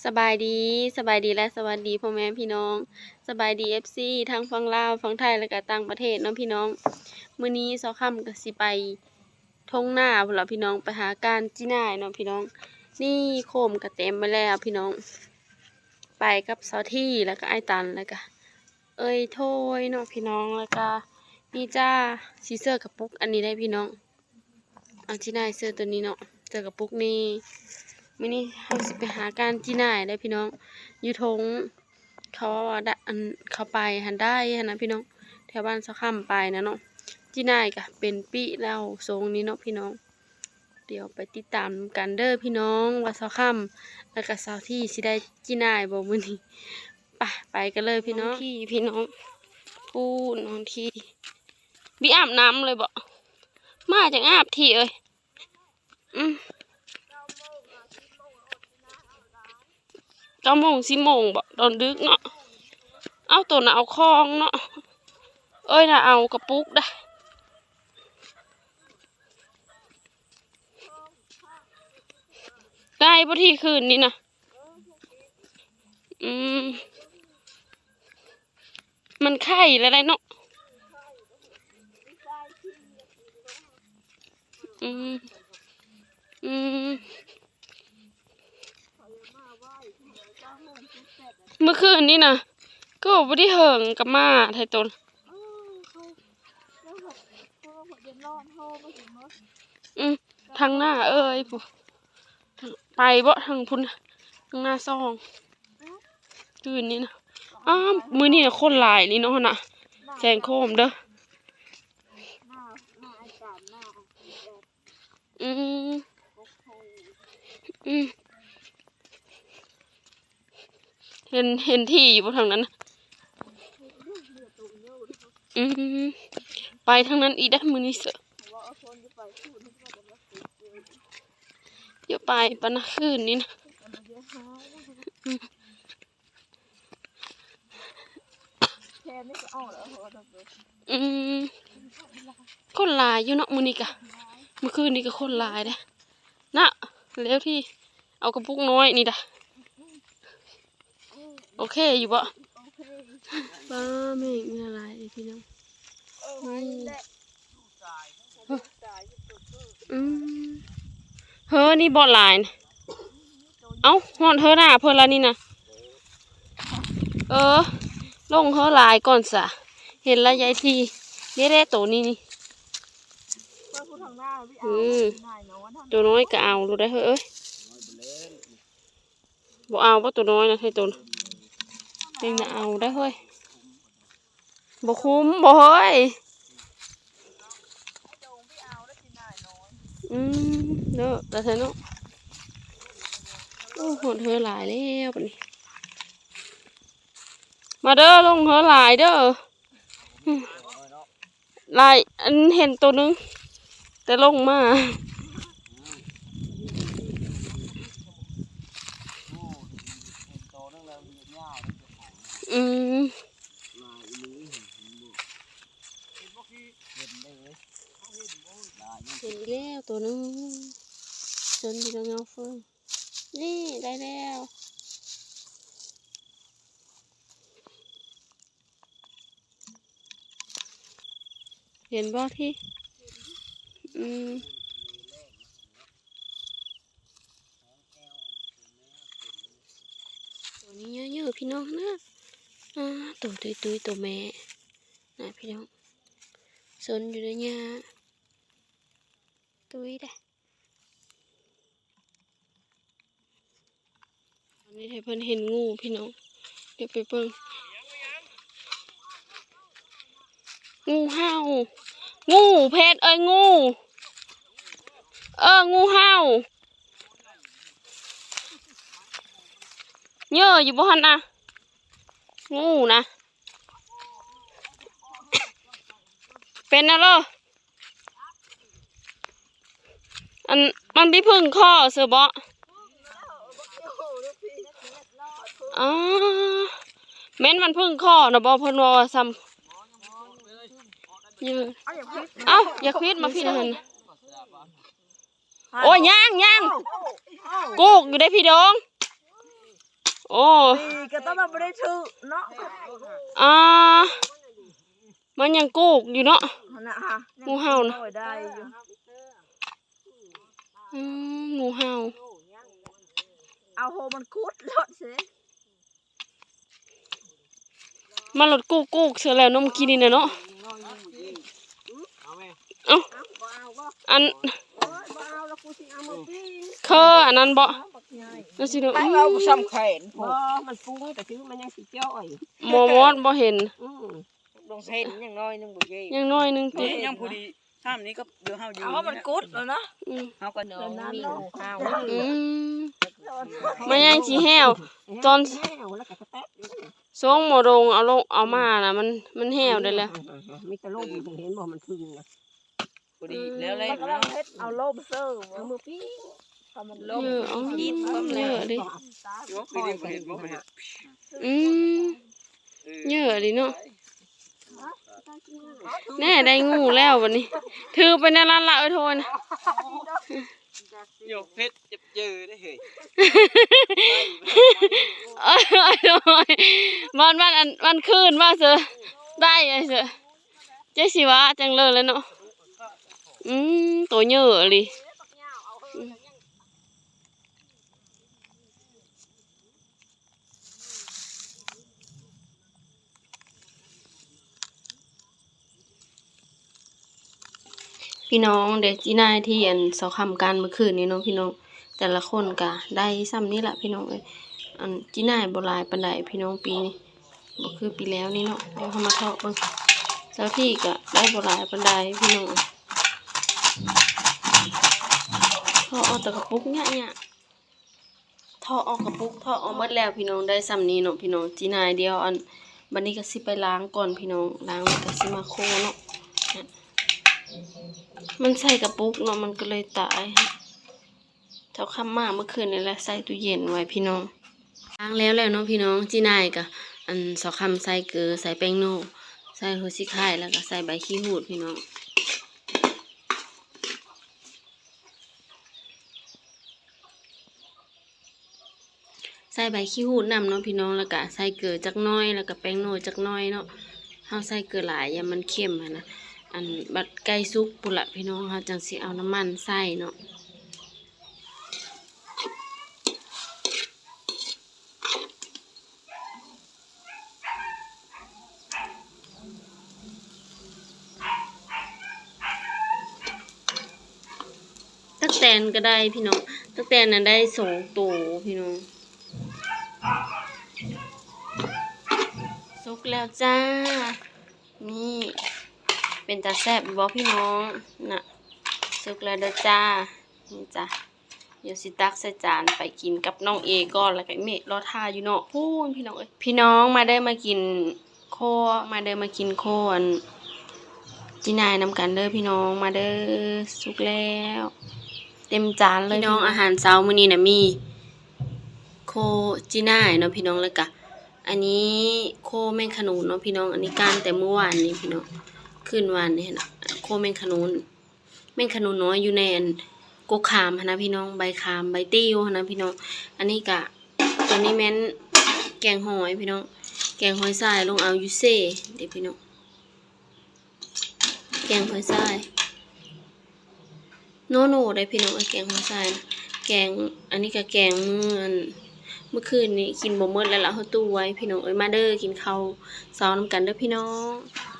ສະບາຍດີ ສະບາຍດີ ແລະ ສະຫວັດດີພໍ່ແມ່ພີ່ນ້ອງ ສະບາຍດີ ເອັຟຊີ ທັງຝັ່ງລາວ ຝັ່ງໄທ ແລະກະຕ່າງປະເທດເນາະພີ່ນ້ອງ. ມື້ນີ້ຊາວຄຳກະຊິໄປທົ່ງນາພຸ້ນລະພີ່ນ້ອງ ໄປຫາກ້ານຈີ່ໜ່າຍເນາະພີ່ນ້ອງ. ນີ້ໂຄມກະເຕັມໄປແລ້ວພີ່ນ້ອງ ໄປກັບສາວທີ ແລະກະອ້າຍຕັນ ແລະກະເອື້ອຍໂທຍເນາະພີ່ນ້ອງ ແລະກະນີ້ຈ້າ ຊິເຊື້ອກະປຸກອັນນີ້ໄດ໋ພີ່ນ້ອງ. ເອົາຈີ່ໜ່າຍເສື້ອໂຕນີ້ເນາະ ເສື້ອກະປຸກນີ້. ມື້ນີ້ເຮົາຊິໄປຫາກ້ານຈີ່ໜ່າຍເດ້ພີ່ນ້ອງ ຢູ່ທົ່ງ ເຂົາວ່າ ອັນ ເຂົາໄປຫັ້ນໄດ້ຫັ້ນນະພີ່ນ້ອງ ແຖວບ້ານຊາວຄຳໄປນະເນາະ. ຈີ່ໜ່າຍກະເປັນປີແລ້ວຊົງນີ້ເນາະພີ່ນ້ອງ. ດຽວໄປຕິດຕາມນຳກັນເດີພີ່ນ້ອງ ວ່າຊາວຄຳ ແລະກະສາວທີຊິໄດ້ຈີ່ໜ່າຍບໍ່ມື້ນີ້. ໄປ ໄປກັນເລີຍພີ່ນ້ອງ ພີ່ນ້ອງ. ປູ້ ນ້ອງທີ ບິອາບນ້ຳເລີຍບໍ? ມາຈັ່ງອາບທີເອີຍ. ອືມ ເກົ້າໂມງ ສິບໂມງບໍ? ຕອນດຶກເນາະ. ເອົາ ໂຕນະເອົາຂອງເນາະ ເອີຍນະເອົາກະປຸກໄດ໋. ໄດ້ບໍ່ທີຄືນນີ້ນະ? ອືມ ມັນໄຂ້ແລ້ວໄດ໋ເນາະ. ອືມ ອືມ ມື້ຄືນນີ້ນະ ກະບໍ່ໄດ້ເຫິງກະມາໄທຕົນ. ອືມ ທາງໜ້າເອີຍ ໄປບໍ່ທາງພຸ້ນ ທາງໜ້າຊ່ອງ ຕື່ນນີ້ນະ. ອ້າ ມື້ນີ້ນະຄົນຫຼາຍນີ້ເນາະນະ ແສງໂຄມເດີ. ອືມ ອືມ ເຫັນ ເຫັນທີ່ຢູ່ບໍ່ທາງນັ້ນນະ? ອືມ ໄປທາງນັ້ນອີກໄດ໋ມື້ນີ້ເສີ. ຢ່າໄປປານນະ ຄືນນີ້ນະ. ອືມ ຄົນຫຼາຍຢູ່ເນາະມື້ນີ້ກະ ມື້ຄືນນີ້ກະຄົນຫຼາຍເດ້ນະ. ແລ້ວທີ່ເອົາກະປຸກນ້ອຍນີ້ດາ ໂອເຄຢູ່ບໍ່? ປ້າ ແມ່ງຫຼາຍເດ້ພີ່ນ້ອງ. ອືມ ເຮີນີ້ບໍ່ຫຼາຍນະ. ເອົ້າ ຮອດເຮີໜ້າເພິ່ນລະນີ້ນະ. ເອີ ລົງເຮີຫຼາຍກ່ອນສະ ເຫັນລະຍາຍທີ. ເດ້ໆ ໂຕນີ້ນີ້. ອືມ ໂຕນ້ອຍກະເອົາໂລດໄດ໋ເຮີເອີຍ. ບໍ່ເອົາບໍ່ໂຕນ້ອຍນະ ໃຫ້ໂຕ ນີ້ນະເອົາໄດ້ເຮີ້ຍ. ບໍ່ຄຸ້ມບໍ່ເຮີ້ຍ. ອືມ ເດີ ຕາແທ້ເນາະ. ໂອ້ ຮອດເຮີຫຼາຍແລ້ວບັດນີ້. ມາເດີ ລົງເຮີຫຼາຍເດີ. ຫຼາຍ ອັນ ເຫັນໂຕໜຶ່ງ ແຕ່ລົງມາ. ອືມ ເຫັນແລ້ວໂຕໜຶ່ງ ຊົນຢູ່ເທິງເງົາເຟີ. ນີ້ ໄດ້ແລ້ວ. ເຫັນບໍ່ທີ່? ອືມ ໂຕນີ້ເຍອະໆ ພີ່ນ້ອງນະ. ອ່າ ໂຕຕຸ້ຍໆ ໂຕແມ່ນະ ພີ່ນ້ອງ. ຊົນຢູ່ໃນຫຍ້າ ຕຸ້ຍເດ້. ອັນນີ້ໃຫ້ເພິ່ນເຫັນງູພີ່ນ້ອງ. ດຽວໄປເບິ່ງ ງູເຫົ່າ ງູເພັດເອີຍ ງູ ເອີ ງູເຫົ່າ. ເຍີ້ຢູ່ບໍ່ຫັ້ນນະ ງູນະ. ເປັນແນວເລີ ອັນ ມັນມີຜຶ້ງຄໍ່ຊື່ບໍ? ອໍ ແມ່ນມັນຜຶ້ງຄໍ່ນະບໍ? ເພິ່ນເວົ້າວ່າຊ່ຳ ເອົ້າ ຢ່າຄວິດມາພີ້ຫັ້ນ. ໂອ້ຍ ຍ່າງ ຍ່າງ ກູກຢູ່ໃດ໋ພີ່ນ້ອງ. ໂອ້ ປີກໍຕ້ອງວ່າບໍ່ໄດ້ຖືກເນາະ ອ່າ ມັນຍັງກູກຢູ່ເນາະ ຫັ້ນນະ ຫະ ງູເຫົ່ານະ ຍັງກິນນ້ອຍໄດ້ຢູ່ ອືມ ງູເຫົ່າ ເອົາໂຫມັນຂຸດໂລດຊິ ມັນໂລດກູກໆ ເທື່ອແລ້ວເນາະ ມື້ກີ້ນີ້ນະເນາະ ເອົ້າ ອັນ ເຄີອັນນັ້ນບໍ່ ນັ້ນຊິເນາະ ໄປເວົ້າຊ່ຳແຂນ ບໍ່ ມັນປຸງແຕ່ຖືມັນຍັງຊິຈ່ອຍ ໝໍມອດບໍ່ເຫັນ ອືມ ລົງເຫັນຍັງໜ້ອຍໜຶ່ງບໍ່ເຢ້ ຍັງໜ້ອຍໜຶ່ງຕິ ຍັງພໍດີ ຊ້ຳນີ້ກໍເດີເຮົາຢູ່ ເອົາມັນກຸດແລ້ວເນາະ ອືມ ເຮົາກໍນອງມີເຮົາ ອືມ ມັນຍັງຊິແຫ້ວ ຕອນ ແຫ້ວແລ້ວກໍແຕະ ສົ່ງໝໍດົງເອົາລົງ ເອົາມານະ ມັນ ມັນແຫ້ວໄດ້ແລ້ວ ມີແຕ່ລົມ ເຫັນບໍ່ ມັນຂຶ້ນນະ ພໍດີແລ້ວແຫຼະ ມັນກຳລັງເຮັດເອົາລົມເຊີ ເອົາມືປີ້ງ ເອີ ເອົາ ເອີ ດີ ເອີ ດີ ອືມ ເຢີະດີເນາະ ແນ່ ໄດ້ງູແລ້ວບັດນີ້ ຖືໄປໃນນັ້ນລະ ເອີ ໂທນ ໂຍກເພັດຈັບເຈີໄດ້ເຮີ້ຍ ເອີ ໂອ້ຍ ວັນ ວັນ ອັນ ວັນຄືນວ່າເຊີ ໄດ້ເຊີ ເຈາຊິວ່າຈັ່ງເລີຍແຫຼະເນາະ ອືມ ໂຕເຍີະອີ່ຫຼີ ອືມ ພີ່ນ້ອງເດ້ ຈີ່ນາຍທີ່ອັນເສົາຄ່ຳການມື້ຄືນນີ້ເນາະ ພີ່ນ້ອງ ແຕ່ລະຄົນກະໄດ້ຊ່ຳນີ້ລະ ພີ່ນ້ອງເອີຍ ອັນ ຈີ່ນາຍບໍ່ຫຼາຍປານໃດ ພີ່ນ້ອງ ປີນີ້ ບໍ່ຄືປີແລ້ວນີ້ເນາະ ດຽວເຮົາມາເທາະເບິ່ງ ເຈົ້າທີ່ກະໄດ້ບໍ່ຫຼາຍປານໃດ ພີ່ນ້ອງ ເທາະອອກແຕ່ກະປຸກຍະໆ ເທາະອອກກະປຸກ ເທາະອອກໝົດແລ້ວ ພີ່ນ້ອງ ໄດ້ຊ່ຳນີ້ເນາະ ພີ່ນ້ອງ ຈີ່ນາຍ ດຽວ ອັນ ບັດນີ້ກະຊິໄປລ້າງກ່ອນ ພີ່ນ້ອງ ລ້າງແລ້ວກະຊິມາໂຄເນາະ ມັນໃສ່ກະປຸກເນາະ ມັນກະເລີຍຕາຍ ເສົາຄ່ຳມາມື້ຄືນນີ້ແຫຼະ ໃສ່ຕູ້ເຢັນໄວ້ ພີ່ນ້ອງ ລ້າງແລ້ວແລ້ວເນາະ ພີ່ນ້ອງ ຈີ່ນາຍກະ ອັນ ເສົາຄ່ຳໃສ່ເກືອ ໃສ່ແປ້ງໂນ ໃສ່ຫົວສີໄຄ ແລ້ວກະໃສ່ໃບຂີ້ຫູດ ພີ່ນ້ອງ ໃສ່ໃບຂີ້ຫູດນຳເນາະ ພີ່ນ້ອງ ແລ້ວກະໃສ່ເກືອຈັກໜ້ອຍ ແລ້ວກະແປ້ງໂນຈັກໜ້ອຍເນາະ ເຮົາໃສ່ເກືອຫຼາຍ ຢ້ານມັນເຄັມຫັ້ນນະ ອັນ ບັດໃກ້ສຸກພຸ້ນລະ ພີ່ນ້ອງ ເຮົາຈັ່ງຊິເອົານ້ຳມັນໃສ່ເນາະ. ຕັກແຕນກໍໄດ້ພີ່ນ້ອງ ຕັກແຕນນັ້ນໄດ້ສອງໂຕພີ່ນ້ອງ. ສຸກແລ້ວຈ້າ ນີ້ ເປັນຕາແຊບຢູ່ບໍ່ພີ່ນ້ອງ ນະ ສຸກແລ້ວເດີຈ້າ ນີ້ຈ້າ. ດຽວຊິຕັກໃສ່ຈານໄປກິນກັບນ້ອງເອກ່ອນ ແລ້ວກໍເມະລໍຖ້າຢູ່ນອກພຸ້ນ ພີ່ນ້ອງເອີຍ. ພີ່ນ້ອງມາເດີມາກິນໂຄ ມາເດີມາກິນໂຄ ອັນ ຈີ່ນາຍນຳກັນເດີພີ່ນ້ອງ ມາເດີ ສຸກແລ້ວ ເຕັມຈານເລີຍ. ພີ່ນ້ອງ ອາຫານເຊົ້າມື້ນີ້ນະ ມີໂຄຈີ່ນາຍເນາະພີ່ນ້ອງ ແລ້ວກະອັນນີ້ໂຄແມງຂະໜູນເນາະພີ່ນ້ອງ ອັນນີ້ກ້ານແຕ່ມື້ວານນີ້ພີ່ນ້ອງ ຄືນວານນີ້ຫັ້ນນະ ໂຄແມງຂະໜູນ. ແມງຂະໜູນນ້ອຍຢູ່ໃນອັນກົກຂາມຫັ້ນນະພີ່ນ້ອງ ໃບຂາມ ໃບຕິ້ວຫັ້ນນະພີ່ນ້ອງ. ອັນນີ້ກະ ຕົວນີ້ແມ່ນແກງຫອຍພີ່ນ້ອງ ແກງຫອຍຊາຍ ລົງເອົາຢູ່ເຊເດ້ພີ່ນ້ອງ ແກງຫອຍຊາຍ ໂນໂນ ໄດ້ພີ່ນ້ອງເອີຍ ແກງຫອຍຊາຍນະ ແກງ ອັນນີ້ກະແກງມື້ ອັນ ມື້ຄືນນີ້ກິນບໍ່ໝົດແລ້ວລະ ເຮົາຕູ້ໄວ້ພີ່ນ້ອງເອີຍ. ມາເດີ ກິນເຂົ້າເຊົ້ານຳກັນເດີພີ່ນ້ອງ.